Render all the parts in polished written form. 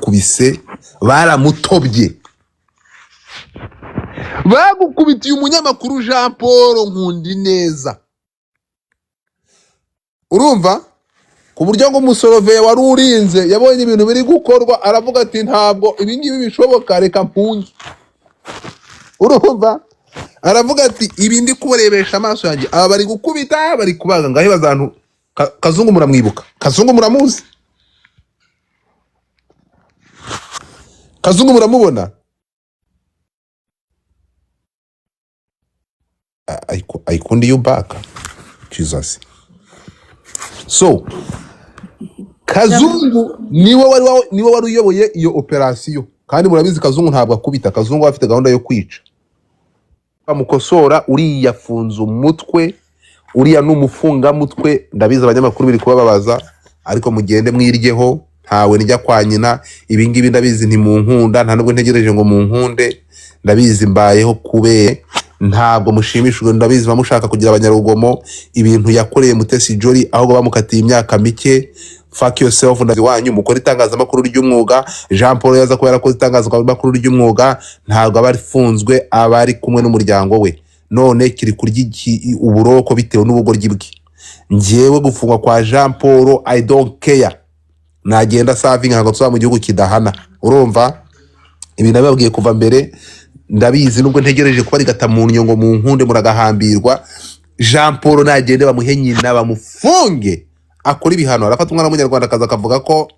Baramukubise, baramutobye, bagukubitiye umunyamakuru Jean Paul Nkundineza. Urumva ku buryo ngo umusoroveye wari urinze yabonye ibintu biri gukorwa, aravuga ati ntabwo ibi ngibi bishoboka, reka mpunge. Urumva aravuga ati ibi ndi kubarebesha amaso yanjye, aba bari gukubita, bari kubaga. Ngaho bazantu Kazungu muramwibuka, Kazungu muramuzi, Kazungu muramubona. Ayikundi you back Jesus. So Kazungu niwe wari uyoboye iyo operasiyo, kandi murabizi Kazungu ntabwo akubita, Kazungu aba afite gahunda yo kwica. Bamukosora, uriya afunze umutwe, uriya ni umufungamutwe. Ndabizi abanyamakuru biri kubababaza, ariko mugende mwiryeho, ntawe njya kwa nyina. Ibi ngibi ndabizi ntimunkunda, nta nubwo ntegereje ngo munkunde, ndabizi mbayeho kubera ntabwo mushimishijwe, ndabizi bamushaka kugira abanyarugomo. Ibintu yakoreye Mutesi Jolly, ahubwo bamukatiye imyaka mike. Fuck yourself, ndazi wanyu mukora itangazamakuru ry'umwuga. Jean Paul yaza kuba yarakoze itangazamakuru ry'umwuga, ntabwo aba afunzwe, aba ari kumwe n'umuryango we. None kiri kurya uburoko bitewe n'ubugoryi bwe. Njyewe gufungwa kwa Jean Paul, I don't care, nagenda savinga, ntabwo tuzaba mu gihugu kidahana. Urumva ibi nabibabwiye kuva mbere, ndabizi nubwo ntegereje kuba rigata mu nyongo mu nkunde muragahambirwa. Jean Paul nagende bamuhe nyina bamufunge akora ibihano. Arafata umwana w'umunyarwanda akaza akavuga ko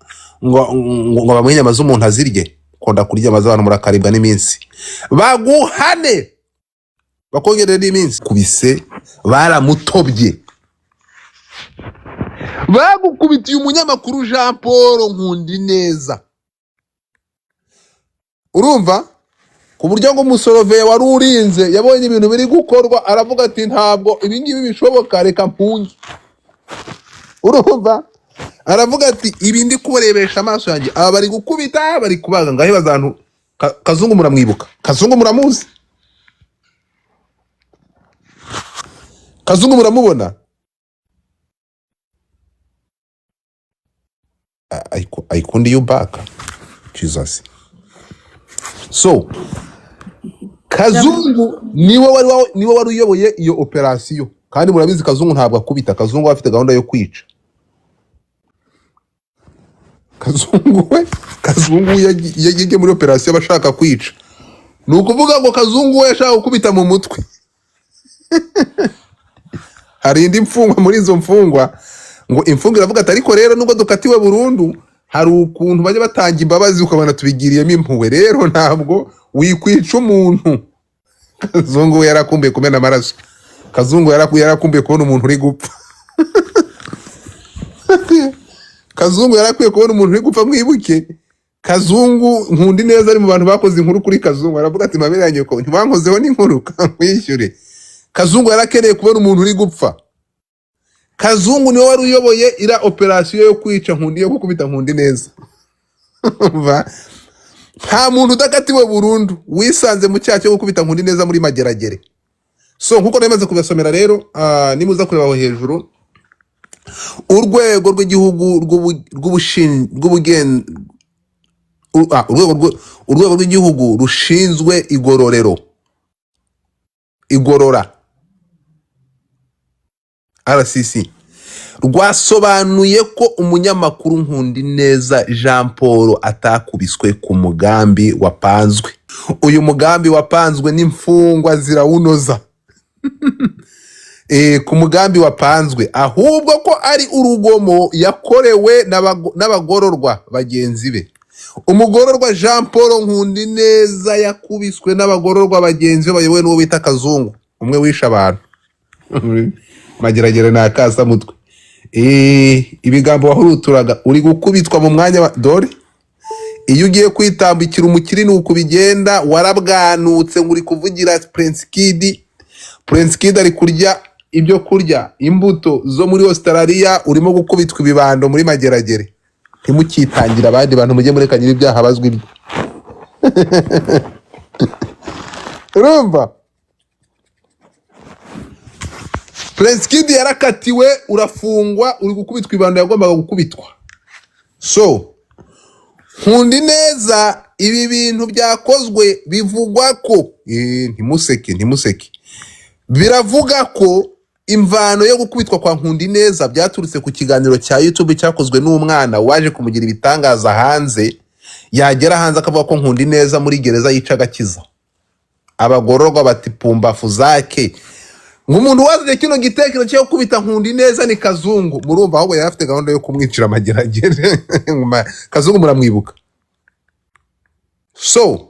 ngo bamuhe inyama z'umuntu azirye. Kunda kurya inyama z'abantu, murakaribwa n'iminsi, baguhane bakongerere n'iminsi. Kubise baramutobye, bagukubitiye umunyamakuru Jean Paul Nkundineza. Urumva ku buryo ngo umusoroveye wari urinze yabonye ibintu biri gukorwa, aravuga ati ntabwo ibi ngibi bishoboka, reka mpunge. Urumva aravuga ati ibi ndi kubarebesha amaso yanjye, aba bari gukubita, bari kubaga. Ngaho bazantu Kazungu muramwibuka, Kazungu muramuzi, Kazungu muramubona. Ayikundi you back Jesus. So Kazungu niwe wari uyoboye iyo operasiyo, kandi murabizi Kazungu ntabwo akubita, Kazungu aba afite gahunda yo kwica. Kazungu we, Kazungu we iyo yagiye muri operasiyo aba ashaka kwica. Ni ukuvuga ngo Kazungu we yashaka gukubita mu mutwe. Hari indi mfungwa muri izo mfungwa, ngo imfungwa iravuga ati ariko rero nubwo dukatiwe burundu, hari ukuntu bajya batanga imbabazi ukabona tubigiriyemo impuhwe, rero ntabwo wikwica umuntu. Kazungu we yarakumbuye kumena amaraso, Kazungu yarakumbuye kubona umuntu uri gupfa. Kazungu yarakwiye kubona umuntu uri gupfa. Mwibuke Kazungu Nkundi neza ari mu bantu bakoze inkuru kuri Kazungu, aravuga ati mabere ya nyoko ntibankozeho n'inkuru kamwishyure. Kazungu yarakeneye kubona umuntu uri gupfa. Kazungu niwe wari uyoboye ira operasiyo yo kwica Nkundi, yo gukubita Nkundi neza. Nta muntu udakatiwe burundu wisanze mu cyaha cyo gukubita Nkundi neza muri Mageragere. So nkuko nari maze kubasomera rero, nimuza kureba aho hejuru, urwego rw'igihugu urwego rw'igihugu rushinzwe igororero, igorora RCC, rwasobanuye ko umunyamakuru Nkundineza Jean Paul atakubiswe ku mugambi wapanzwe. Uyu mugambi wapanzwe n'imfungwa zirawunoza. Ku mugambi wapanzwe, ahubwo ko ari urugomo yakorewe n'abagororwa bagenzi be. Umugororwa Jean Paul Nkundineza yakubiswe n'abagororwa bagenzi be bayobowe n'uwo bita Kazungu, umwe wishe abantu. Mageragere ni akasamutwe. Ibigambo wahuruturaga uri gukubitwa mu mwanya wa dore iyo ugiye kwitambikira umukiri ni uku bigenda. Warabwanutse ngo uri kuvugira Prince Kid. Prince Kid ari kurya ibyo kurya imbuto zo muri Australia, urimo gukubitwa ibibando muri Mageragere. Ntimukitangira abandi bantu, mujye mureka nyiri ibyaha bazwi ibye. Urumva Prince Kid yarakatiwe, urafungwa, uri gukubitwa ibibando yagombaga gukubitwa. So Nkundineza, ibi bintu byakozwe bivugwa ko ntimuseke, ntimuseke, biravuga ko imvano yo gukubitwa kwa Nkundineza byaturutse ku kiganiro cya YouTube cyakozwe n'umwana waje kumugira ibitangaza hanze, yagera hanze akavuga ko Nkundineza muri gereza yica agakiza abagororwa, bati pumbafu zake. Ngo umuntu wazanye kino gitekerezo cyo gukubita Nkundineza ni Kazungu. Murumva ahubwo yari afite gahunda yo kumwicira amageragere. Kazungu muramwibuka. So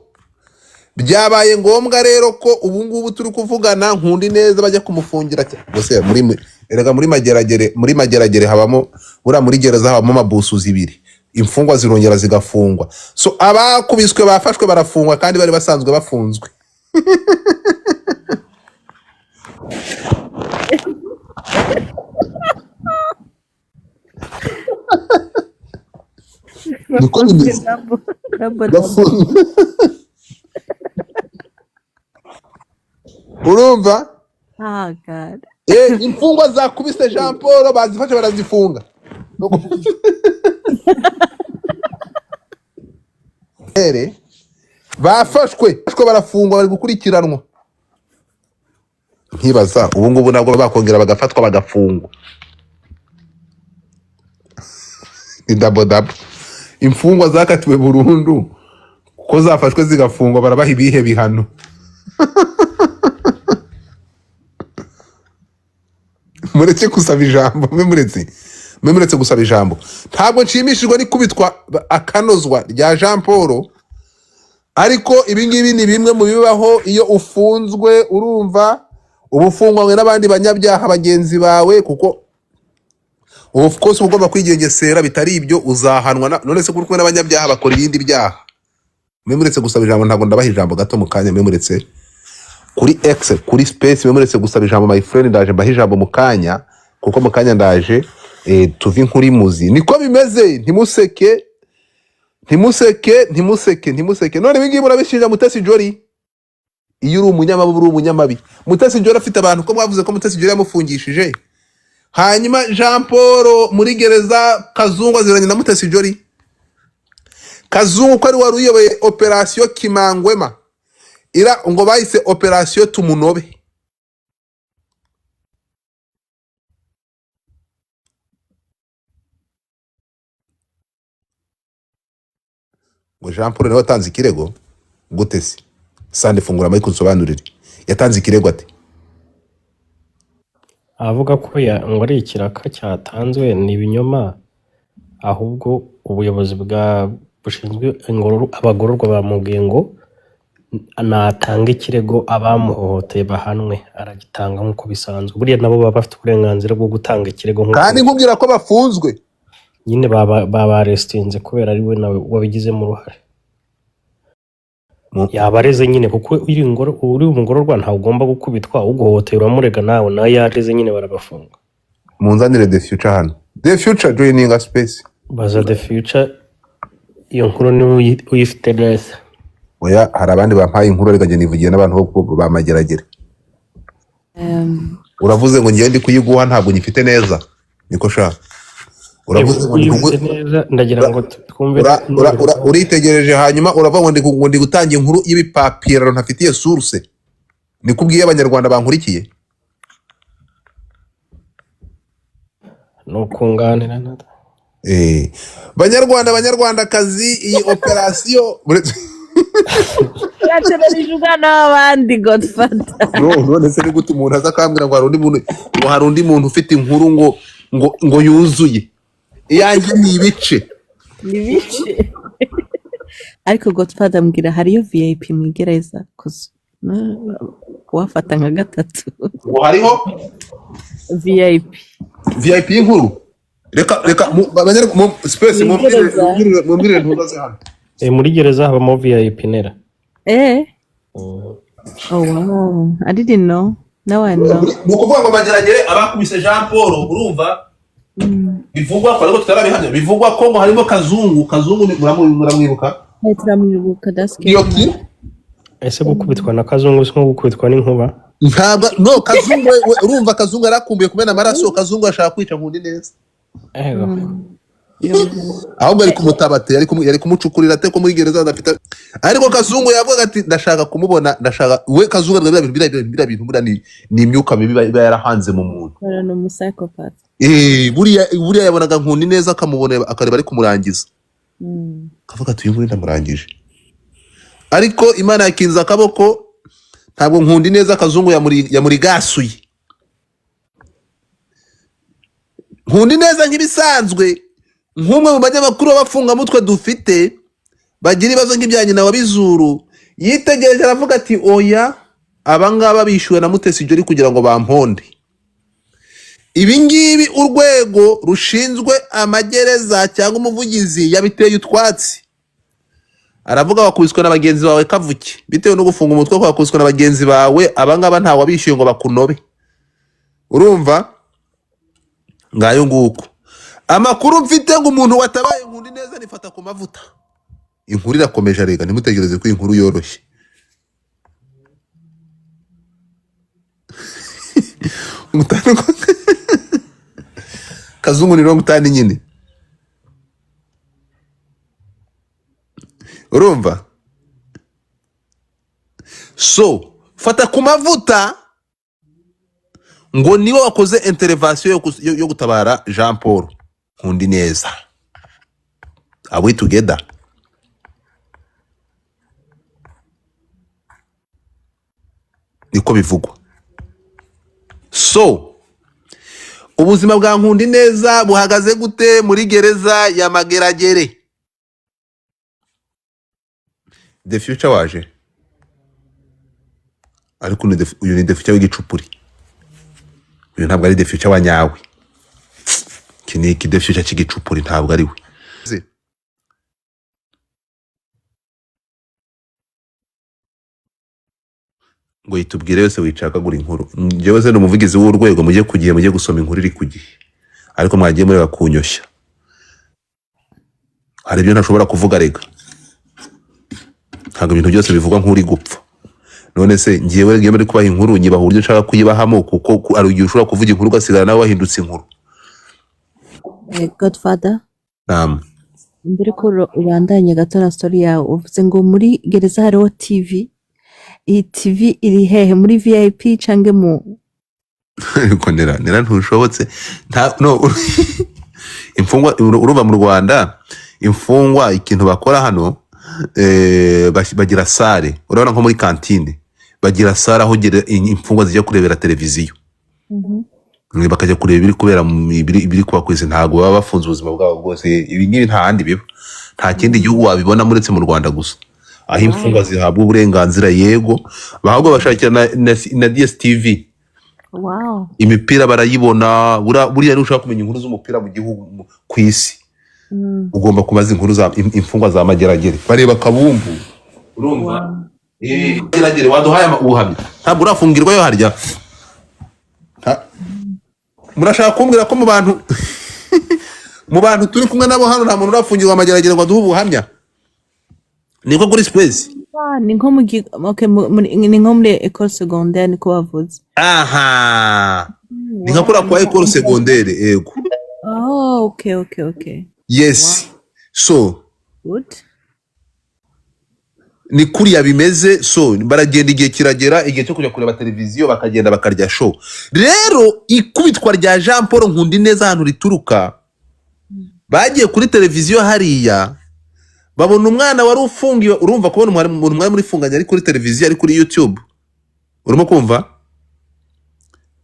byabaye ngombwa rero ko ubu ngubu turi kuvugana Nkundineza bajya kumufungira gusa muri, erega muri Mageragere, muri Mageragere habamo, buriya muri gereza habamo amabusu zibiri, imfungwa zirongera zigafungwa. So abakubiswe bafashwe barafungwa kandi bari basanzwe bafunzwe. Niko Bafunzwe bimeze. Double double double. Bafunzwe, urumva? Oh God. Imfungwa zakubise Jean Paul bazifashe barazifunga. Ere, bafashwe barafungwa, bari gukurikiranwa. Nkibaza ubu ngubu nabwo bakongera bagafatwa bagafungwa, ni double double. Imfungwa zakatiwe burundu kuko zafashwe zigafungwa, barabaha ibihe bihano? Mureke gusaba ijambo, mwe muretse, mwe muretse gusaba ijambo. Ntabwo nshimishijwe n'ikubitwa akanozwa rya Jean Paul, ariko ibi ngibi ni bimwe mu bibaho iyo ufunzwe. Urumva, uba ufunganywe n'abandi banyabyaha bagenzi bawe, kuko of course uba ugomba kwigengesera, bitari ibyo uzahanwa. None se kuri kumwe n'abanyabyaha bakora ibindi byaha? Mwe muretse gusaba ijambo, ntabwo ndabaha ijambo gato mu kanya. Mwe muretse kuri X, kuri space, mwe muretse gusaba ijambo, my friend, ndaje mbaha ijambo mu kanya, kuko mu kanya ndaje tuve inkuru imuzi. Niko bimeze, ntimuseke, ntimuseke, ntimuseke, ntimuseke. None ibi ngibi murabishinja Mutesi Jolly. Iyo uri umunyamabi uri umunyamabi. Mutesi Jolly afite abantu ko mwavuze ko Mutesi Jolly yamufungishije, hanyuma Jean Paul muri gereza, Kazungu aziranye na Mutesi Jolly. Kazungu ko ari wari uyoboye operasiyo Kimangwema, ira ngo bahise operasiyo Tumunobe. Ngo Jean Paul niwe watanze ikirego gute se? Sande, fungura mic unsobanurire, yatanze ikirego ate? Avuga ko ngo ari ikiraka cyatanzwe ni ibinyoma, ahubwo ubuyobozi bwa bushinzwe abagororwa bamubwiye ngo natanga ikirego abamuhohoteye bahanwe, aragitanga nk'uko bisanzwe. Buriya nabo baba bafite uburenganzira bwo gutanga ikirego nk'uko Kandi nkubwira ko bafunzwe. Nyine baba arrestinze kubera ari we nawe wabigizemo uruhare. Yaba areze nyine, kuko uri umugororwa ntabwo ugomba gukubitwa. Uguhohotera uramurega, nawe yareze nyine barabafunga. Munzanire The Future hano. The Future, joining a space. Baza The Future, iyo nkuru niwe uyifite neza. Oya, hari abandi bampaye inkuru, ariko njye nivugiye n'abantu bo ba Mageragere. Uravuze ngo ngiye ndi kuyiguha, ntabwo nyifite neza, niko sha uravuze ngo ndi Uyifite neza, ndagira ngo twumve. Uritegereje, hanyuma uravuga ngo ndi gutanga inkuru y'ibipapirano ntafitiye source. Niko ubwiye Abanyarwanda bankurikiye. Ni ukunganira na Banyarwanda, Banyarwandakazi, iyi operasiyo Uraterereje umwana w'abandi, Godfather. No, none se ni gute umuntu aza akambwira ngo hari undi muntu, ngo hari undi muntu ufite inkuru ngo yuzuye, iyanjye ni ibice? Ni ibice. Ariko Godfather, mbwira, hariyo VIP mu igereza kuwafata nka gatatu? Ngo hariho VIP. VIP y'inkuru? Reka reka space Mu mumbwirire igereza. Mumbwirire ntubaze hano. Muri gereza habamo VIP nera. Oh wow, I didn't know. Now I know. Ni ukuvuga ngo Mageragere abakubise Jean Paul, urumva, bivugwa ko, ariko tutarabihamya, bivugwa ko ngo harimo Kazungu. Kazungu muramwibuka? Hey, turamwibuka, that's Iyo scary. ki Ese gukubitwa na Kazungu si nko gukubitwa n'inkuba? Ntabwo, no, Kazungu urumva, Kazungu yarakumbuye kumena amaraso. Kazungu ashaka kwica Nkundineza. Ego. Ahubwo ari kumutabate, yari kumucukurira ate ko muri gereza adafite. Ariko Kazungu yavuga ati ndashaka kumubona, ndashaka we. Kazungu biriya bintu, biriya bintu buriya ni imyuka mibi iba yarahanze mu muntu. Bara ni umupsychopath. Buriya yabonaga Nkundi neza, akamubona akareba ari kumurangiza, akavuga ati uyu nguyu ndamurangije. Ariko Imana yakinze akaboko, ntabwo Nkundi neza Kazungu yamurigasuye. Nkundi neza nk'ibisanzwe, nk'umwe mu banyamakuru b'abafungamutwe dufite bagira ibibazo nk'ibya nyina wa Bizuru, yitegereje aravuga ati oya, abangaba bishyuwe na Mutesi Jolly kugira ngo bamponde. Ibi ngibi urwego rushinzwe amagereza cyangwa umuvugizi yabiteye utwatsi, aravuga wakubiswe na bagenzi bawe kavuke, bitewe no gufunga umutwe wakubiswe na bagenzi bawe, abangaba ntawe wabishyuye ngo bakunobe. Urumva ngayo nguko amakuru mfite, ngo umuntu watabaye Nkundi neza nifata ku mavuta. Inkuru irakomeje, arega ntimutegereze ko inkuru yoroshye. Kazungu ni 50 nyine, urumva. So fata ku mavuta ngo niwe wakoze intervention yo gutabara Jean Paul Nkundi neza. Are we together? Niko bivugwa. So ubuzima bwa Nkundi neza buhagaze gute muri gereza ya Mageragere? The Future waje, ariko uyu ni The Future w'igicupuri, uyu ntabwo ari The Future wa nyawe. Iki ni iki The Future cy'igicupuri, ntabwo ari we. Ngo yitubwire yose wicakagura inkuru. Njyewe se ni umuvugizi w'urwego, mujye ku gihe, mujye gusoma inkuru iri ku gihe, ariko mwagiye mureba kunyoshya. Hari ibyo ntashobora kuvuga rega, ntabwo ibintu byose bivugwa nk'uri gupfa. None se ngewe ngiye muri kubaha inkuru, nyibaha uburyo nshaka kuyibahamo, kuko hari igihe ushobora kuvuga inkuru ugasigara nawe wahindutse inkuru. Godfather, Naam. Mbere ko ubandanye gato na story yawe, uvuze ngo muri gereza hariho TV. Iyi TV iri hehe? Muri VIP canke mu Ariko nera ntushobotse. Nta no imfungwa, urumva mu Rwanda imfungwa ikintu bakora hano, bagira sare, urabona nko muri kantine bagira sare aho imfungwa zijya kurebera televiziyo. Bakajya kureba ibiri kubera ibiri kuba ku isi. Ntabwo baba bafunze ubuzima bwabo bwose. Ibi ngibi nta handi biba, nta kindi gihugu wabibona uretse mu Rwanda gusa, aho imfungwa zihabwa uburenganzira. Yego, ahubwo bashakira na DSTV. Imipira barayibona. Buriya niba ushaka kumenya inkuru z'umupira mu gihugu, ku isi, ugomba kubaza inkuru za imfungwa za Mageragere, bareba Kabumbu. Urumva? Mageragere waduhaye ubuhamya, ntabwo urafungirwayo harya. Murashaka kumbwira ko mu bantu turi kumwe nabo hano nta muntu urafungirwa Mageragere ngo aduhe ubuhamya? Niko kuri space. Ni nko mu okay, ni nko muri école secondaire niko bavuze. Aha ni nka kuriya kwa école secondaire, yego. Oh, okay, okay, okay. Yes. So Good. ni kuriya bimeze. So baragenda, igihe kiragera, igihe cyo kujya kureba televiziyo, bakagenda bakarya show. Rero ikubitwa rya Jean Paul Nkundi neza ahantu rituruka, bagiye kuri televiziyo hariya babona umwana wari ufungiwe. Urumva kubona umuntu mwari muri funganye ari kuri televiziyo, ari kuri YouTube, urimo kumva?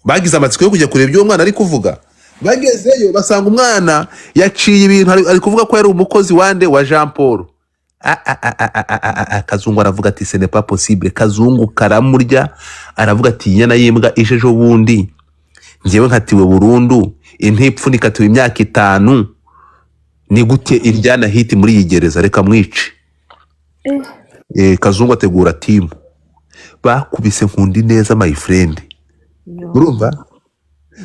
Bagize amatsiko yo kujya kureba ibyo uwo mwana ari kuvuga. Bagezeyo basanga umwana yaciye ibintu, ari kuvuga ko yari umukozi wande wa Jean Paul. Kazungu aravuga ati ce n'est pas possible. Kazungu karamurya, aravuga ati inyana y'imbwa ije ejo bundi, njyewe nkatiwe burundu, intipfu nikatiwe imyaka 5, ni gute iryana hiti muri iyi gereza? Reka mwice. Kazungu ategura timu, bakubise Nkundi neza my friend. Urumva?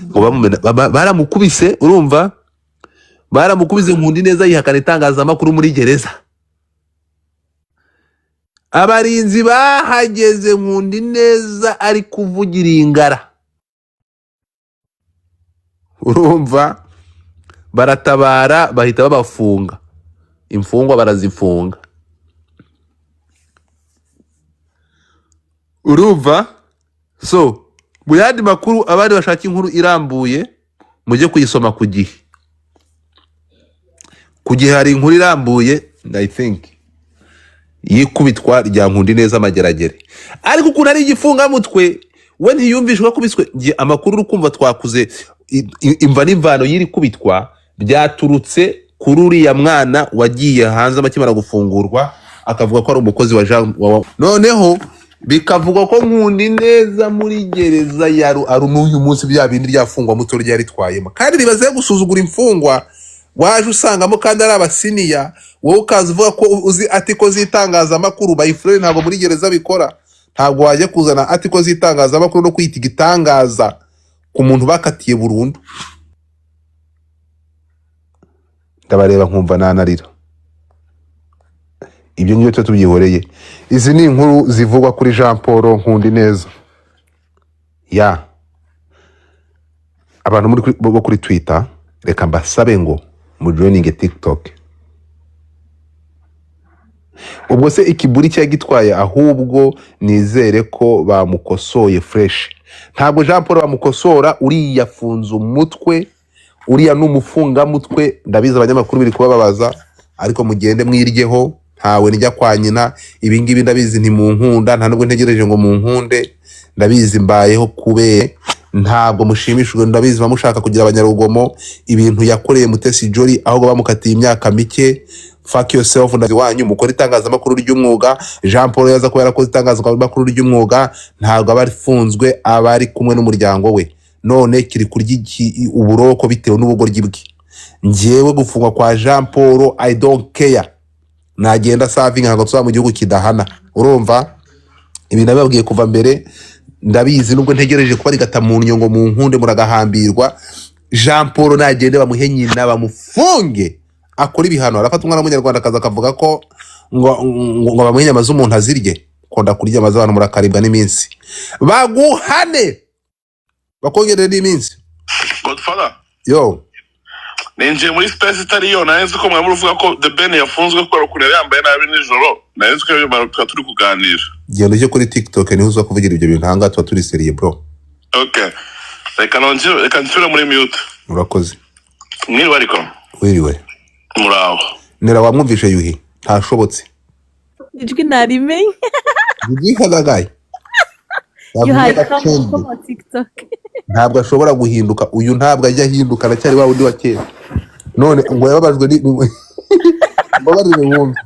Ngo bamumena, baramukubise, urumva? Baramukubise Nkundi neza yihakana itangazamakuru muri gereza. Abarinzi bahageze Nkundi neza ari kuvugira ingara. Urumva? Baratabara, bahita babafunga, imfungwa barazifunga. Urumva? So mu yandi makuru, abandi bashaka inkuru irambuye mujye kuyisoma ku Gihe. Ku Gihe hari inkuru irambuye, I think, y'ikubitwa rya Nkundineza Mageragere. Ariko ukuntu ari igifungamutwe, we ntiyumvishwa akubiswe. Njye amakuru uri kumva twakuze imva n'imvano y'iri kubitwa byaturutse kuri uriya mwana wagiye hanze akimara gufungurwa, akavuga ko ari umukozi wa Jean noneho bikavugwa ko Nkundineza muri gereza ya ari n'uyu munsi bya bindi ryafungwamutwe ryari ritwayemo. Kandi ribaze gusuzugura imfungwa waje usangamo kandi ari abasiniya, wowe ukaza uvuga ko uzi article z'itangazamakuru. Bayifurere, ntabwo muri gereza bikora. Ntabwo wajya kuzana article z'itangazamakuru no kwita igitangaza ku muntu bakatiye burundu. Ndabareba nkumva nanarira. Ibyo ngibyo tuba tubyihoreye. Izi ni inkuru zivugwa kuri Jean Paul Nkundineza. Ya abantu muri bo kuri Twitter, reka mbasabe ngo mujoininge TikTok. Ubwo se ikiburi cyagitwaye? Ahubwo nizere ko bamukosoye fresh. Ntabwo Jean Paul bamukosora, uriya afunze umutwe, uriya ni umufungamutwe. Ndabizi abanyamakuru biri kubababaza, ariko mugende mwiryeho, ntawe njya kwa nyina. Ibi ngibi ndabizi ntimunkunda, nta nubwo ntegereje ngo munkunde. Ndabizi mbayeho kubera ntabwo mushimishijwe, ndabizi bamushaka kugira abanyarugomo. Ibintu yakoreye Mutesi Jolly, ahubwo bamukatiye imyaka mike. Fuck yourself. Ndazi wanyu mukora itangazamakuru ry'umwuga. Jean Paul yaza kuba yarakoze itangazamakuru ry'umwuga, ntabwo aba afunzwe, aba ari kumwe n'umuryango we. None kiri kurya uburoko bitewe n'ubugoryi bwe. Njyewe gufungwa kwa Jean Paul, I don't care. Nagenda savinga, ntabwo tuzaba mu gihugu kidahana. Urumva, ibi nabibabwiye kuva mbere, ndabizi nubwo ntegereje kuba rigata mu ngo mu nkunde muragahambirwa. Jean Paul nagende bamuhe nyina, bamufunge, akora ibihano. Arafata umwana w'umunyarwanda akaza akavuga ko ngo bamuhe inyama z'umuntu azirye. Kunda kurya inyama z'abantu, murakaribwa n'iminsi, baguhane, bakongerere n'iminsi. Godfather. Yo. Ninjiye muri space itari yo. Nari nzi ko mwaba uvuga ko The Ben yafunzwe kubera ukuntu yari yambaye nabi nijoro. Nari nzi ko ibyo tuba turi kuganira. Genda ujye kuri TikTok, niho uza kuvugira ibyo bintu. Ahangaha tuba turi sérieux, bro. Okay, reka nongere, reka nsubire muri mute. Murakoze. Mwiriwe ariko. Wiriwe. Muraho. Nera, wamwumvishe Yuhi? Ntashobotse. Ijwi narimenye. Yihagagaye. Yuhaye come on TikTok. Ntabwo ashobora guhinduka uyu, ntabwo ajya ahinduka, aracyari wa wundi wa kera. None ngo yababajwe ni mbabarire wumve.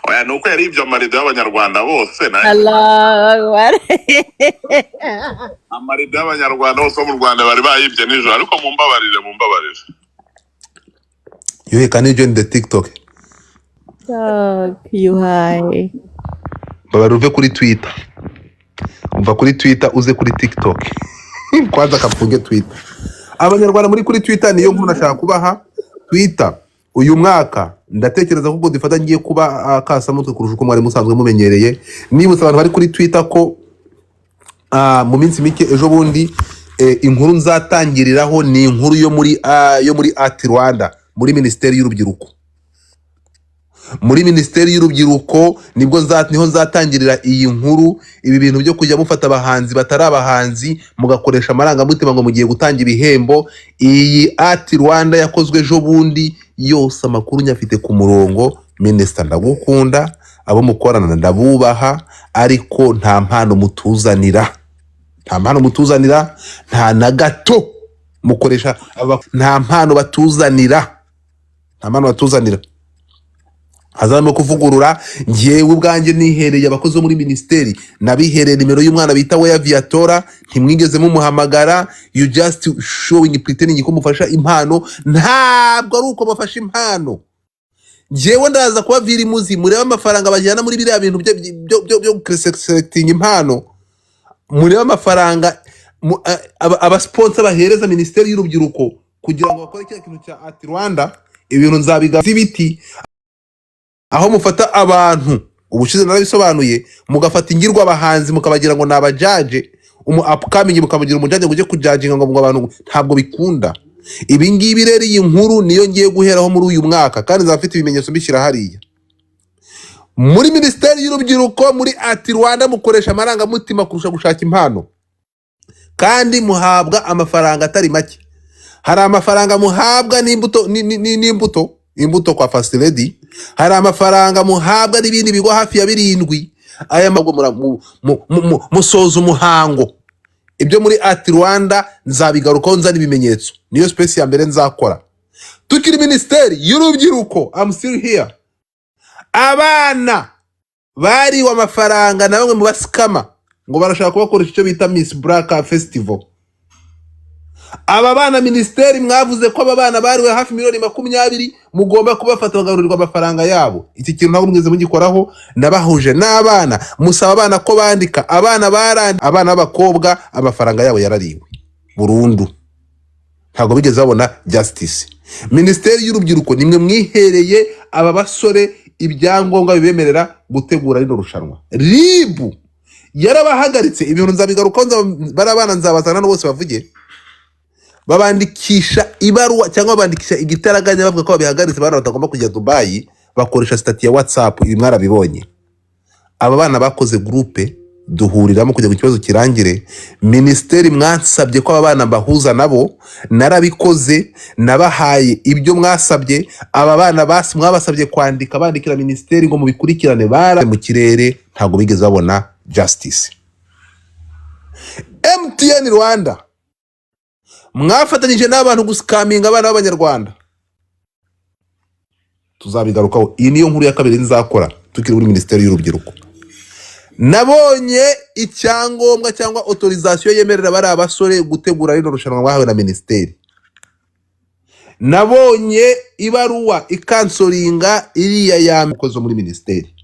Oya, ni uko yari ibyo amarido y'abanyarwanda bose Allahu Akbar. Amarido y'abanyarwanda bose bo mu Rwanda bari bayibye nijoro. Ariko mumbabarire, mumbabarire. Yuhi, can you join the TikTok? TikTok, Yuhaye. Mbabarire uve kuri Twitter, umva, kuri Twitter uze kuri TikTok. Kwanza kafunge Twitter. Abanyarwanda muri kuri Twitter, niyo nkuru nashaka kubaha. Twitter uyu mwaka ndatekereza ko ubwo dufata ngiye kuba akasamutwe kurusha uko mwari musanzwe mumenyereye. Nibutsa abantu bari kuri Twitter ko mu minsi mike, ejo bundi, inkuru nzatangiriraho ni inkuru yo muri Art Rwanda, muri Minisiteri y'Urubyiruko. Muri Minisiteri y'Urubyiruko nibwo niho nzatangirira iyi nkuru. Ibi bintu byo kujya mufata abahanzi batari abahanzi, mugakoresha amarangamutima ngo mugiye gutanga ibihembo, iyi Art Rwanda yakozwe ejo bundi yose amakuru nyafite ku murongo. Minisita, ndagukunda, abo mukorana ndabubaha, ariko nta mpano mutuzanira, nta mpano mutuzanira, nta na gato. Mukoresha nta mpano batuzanira, nta mpano batuzanira. Hazabamo kuvugurura. Njyewe ubwanjye nihereye abakozi bo muri minisiteri, nabihereye nimero y'umwana bita Weya Viatora, ntimwigeze mumuhamagara. You just showing, pretending ko mufasha impano. Ntabwo ari uko bafashe impano. Njyewe ndaza kubavira imuzi, murebe amafaranga bajyana muri biriya bintu byo selecting impano. Murebe amafaranga abasponsor bahereza Minisiteri y'Urubyiruko kugira ngo bakore kiriya kintu cya Art Rwanda. Ibintu nzabiga z'ibiti aho mufata abantu, ubushize narabisobanuye, mugafata ingirwa abahanzi mukabagira ngo ni abajudge, umu upcoming mukamugira umujudge ngo ujye kujudginga ngo abantu, ntabwo bikunda. Ibi ngibi rero, iyi nkuru niyo ngiye guheraho muri uyu mwaka, kandi nzaba mfite ibimenyetso mbishyira hariya. Muri Minisiteri y'Urubyiruko, muri Art Rwanda, mukoresha amarangamutima kurusha gushaka impano, kandi muhabwa amafaranga atari make. Hari amafaranga muhabwa n'imbuto n'imbuto imbuto kwa First Lady, hari amafaranga muhabwa n'ibindi bigo hafi ya birindwi. Aya mago musoza umuhango. Ibyo muri Art Rwanda nzabigarukaho nzana ibimenyetso, niyo space ya mbere nzakora. Tukiri Minisiteri y'Urubyiruko, I'm still here. Abana bariwe amafaranga na bamwe mu bascammer ngo barashaka kubakoresha icyo bita Miss Black Festival. Aba bana, minisiteri, mwavuze ko aba bana bariwe hafi miliyoni 20, mugomba kubafata bagarurirwa amafaranga yabo. Iki kintu ntabwo mwigeze mugikoraho. Nabahuje n'abana, musaba abana ko bandika. Abana barandi, abana b'abakobwa, amafaranga yabo yarariwe burundu, ntabwo bigeze babona justice. Minisiteri y'Urubyiruko, nimwe mwihereye aba basore ibyangombwa bibemerera gutegura rino rushanwa. RIB yarabahagaritse. Ibintu nzabigarukaho, bariya bana nzabazana bose bavuge. Babandikisha ibaruwa cyangwa babandikisha igitaraganya, bavuga ko babihagaritse, abana batagomba kujya Dubayi, bakoresha status ya WhatsApp. Ibi mwarabibonye. Aba bana bakoze groupe, duhuriramo kugira ngo ikibazo kirangire. Minisiteri, mwansabye ko aba bana mbahuza nabo, narabikoze, nabahaye ibyo mwasabye. Aba bana basi mwabasabye kwandika, bandikira minisiteri ngo mubikurikirane, bara mu kirere, ntabwo bigeze babona justice. MTN Rwanda, mwafatanyije n'abantu guscaminga abana b'Abanyarwanda, tuzabigarukaho. Iyi niyo nkuru ya kabiri nzakora tukiri muri Minisiteri y'Urubyiruko. Nabonye icyangombwa cyangwa autorisation yemerera bari abasore gutegura rino rushanwa bahawe na minisiteri. Nabonye ibaruwa icancelinga iriya ya zo muri minisiteri.